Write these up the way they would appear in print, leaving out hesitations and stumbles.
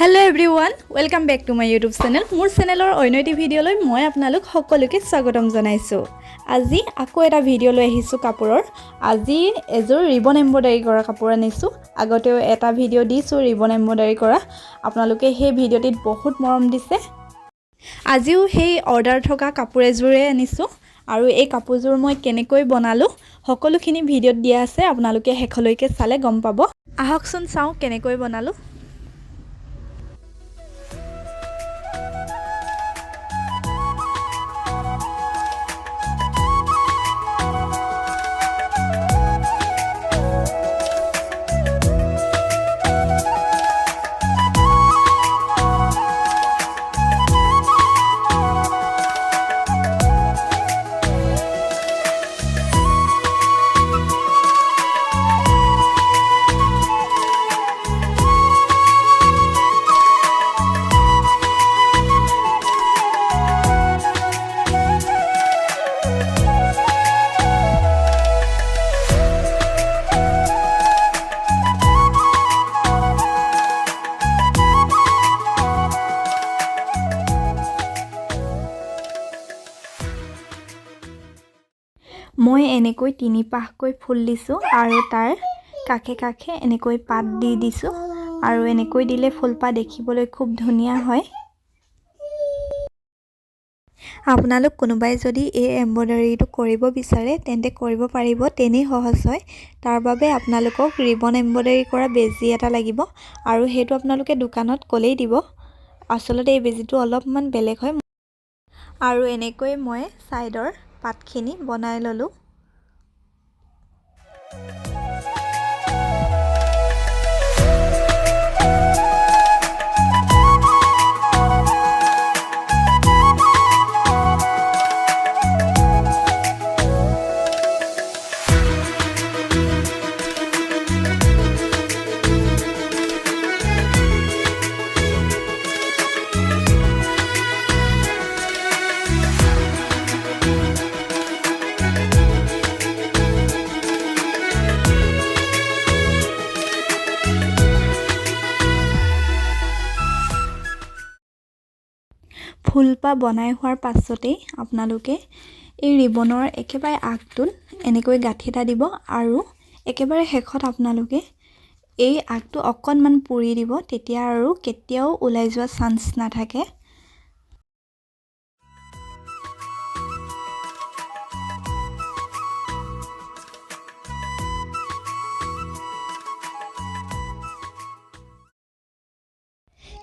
Hello everyone, welcome back to my YouTube channel. মোৰ চেনেলৰ অন্য এটি ভিডিঅ'লৈ মই আপোনালোক সকলোকে স্বাগতম জনাইছোঁ। আজি আকৌ এটা ভিডিঅ' লৈ আহিছোঁ কাপোৰৰ। আজি এযোৰ ৰিবন এম্ব্ৰইডাৰী কৰা কাপোৰ আনিছোঁ। আগতেও এটা ভিডিঅ' দিছোঁ ৰিবন এম্ব্ৰইডাৰী কৰা। আপোনালোকে সেই ভিডিঅ'টিত বহুত মৰম দিছে। আজিও সেই অৰ্ডাৰ থকা কাপোৰ এযোৰে আনিছোঁ আৰু এই কাপোৰযোৰ মই কেনেকৈ বনালোঁ, সকলোখিনি ভিডিঅ'ত দিয়া আছে। আপোনালোকে শেষলৈকে চালে গম পাব। আহকচোন চাওঁ কেনেকৈ বনালোঁ। মই এনেকৈ তিনিপাহকৈ ফুল দিছোঁ আৰু তাৰ কাষে কাষে এনেকৈ পাত দি দিছোঁ আৰু এনেকৈ দিলে ফুলপাহ দেখিবলৈ খুব ধুনীয়া হয়। আপোনালোক কোনোবাই যদি এই এম্ব্ৰইডাৰীটো কৰিব বিচাৰে, তেন্তে কৰিব পাৰিব। তেনেই সহজ হয়। তাৰ বাবে আপোনালোকক ৰিবন এম্ব্ৰইডাৰী কৰা বেজী এটা লাগিব আৰু সেইটো আপোনালোকে দোকানত ক'লেই দিব। আচলতে এই বেজীটো অলপমান বেলেগ হয়। আৰু এনেকৈ মই ছাইডৰ পাতখিনি বনাই ল'লোঁ। ফুলপাহ বনাই হোৱাৰ পাছতেই আপোনালোকে এই ৰিবনৰ একেবাৰে আগটোত এনেকৈ গাঁঠি এটা দিব আৰু একেবাৰে শেষত আপোনালোকে এই আগটো অকণমান পুৰি দিব। তেতিয়া আৰু কেতিয়াও ওলাই যোৱা চান্স নাথাকে।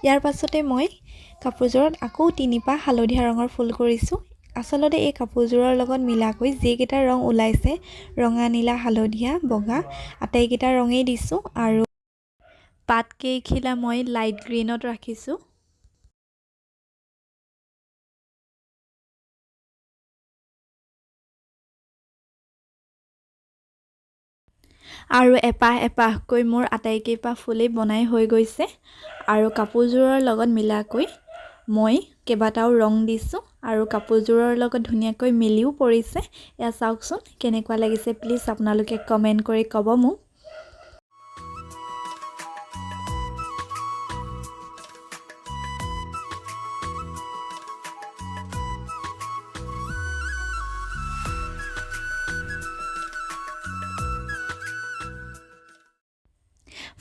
ইয়াৰ পাছতে মই কাপোৰযোৰত আকৌ তিনিপাহ হালধীয়া ৰঙৰ ফুল কৰিছোঁ। আচলতে এই কাপোৰযোৰৰ লগত মিলাকৈ যিকেইটা ৰং ওলাইছে, ৰঙা, নীলা, হালধীয়া, বগা, আটাইকেইটা ৰঙেই দিছোঁ আৰু পাতকেইখিলা মই লাইট গ্ৰীণত ৰাখিছোঁ। আৰু এপাহ এপাহকৈ মোৰ আটাইকেইপাহ ফুলেই বনাই হৈ গৈছে আৰু কাপোৰযোৰৰ লগত মিলাকৈ মই কেইবাটাও ৰং দিছোঁ আৰু কাপোৰযোৰৰ লগত ধুনীয়াকৈ মিলিও পৰিছে। এয়া চাওকচোন, কেনেকুৱা লাগিছে প্লিজ আপোনালোকে কমেণ্ট কৰি ক'ব মোক।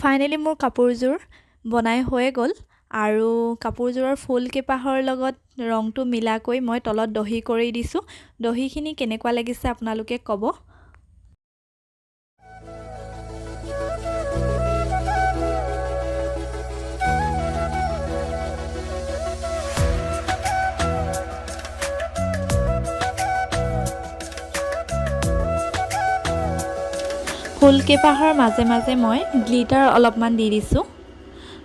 ফাইনেলি মোৰ কাপোৰযোৰ বনাই হৈয়ে গ'ল আৰু কাপোৰযোৰৰ ফুলকেইপাহৰ লগত ৰংটো মিলাকৈ মই তলত দহি কৰি দিছোঁ। দহিখিনি কেনেকুৱা লাগিছে আপোনালোকে ক'ব। ফুলকেইপাহৰ মাজে মাজে মই গ্লিটাৰ অলপমান দি দিছোঁ।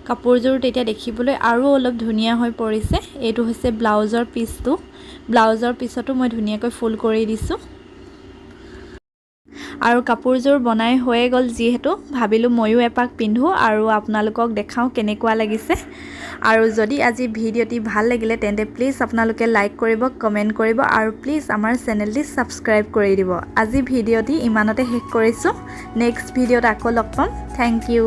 কাপোৰযোৰ তেতিয়া দেখিবলৈ আৰু অলপ ধুনীয়া হৈ পৰিছে। এইটো হৈছে ব্লাউজৰ পিচটো। ব্লাউজৰ পিছতো মই ধুনীয়াকৈ ফুল কৰি দিছোঁ। আৰু কাপোৰযোৰ বনাই হৈয়ে গ'ল যিহেতু, ভাবিলোঁ ময়ো এপাক পিন্ধোঁ আৰু আপোনালোকক দেখাওঁ কেনেকুৱা লাগিছে। আৰু যদি আজি ভিডিঅ'টি ভাল লাগিলে, তেন্তে প্লিজ আপোনালোকে লাইক কৰিব, কমেণ্ট কৰিব আৰু প্লিজ আমাৰ চেনেলটি ছাবস্ক্ৰাইব কৰি দিব। আজি ভিডিঅ'টি ইমানতে শেষ কৰিছোঁ। নেক্সট ভিডিঅ'ত আকৌ লগ পাম। Thank you.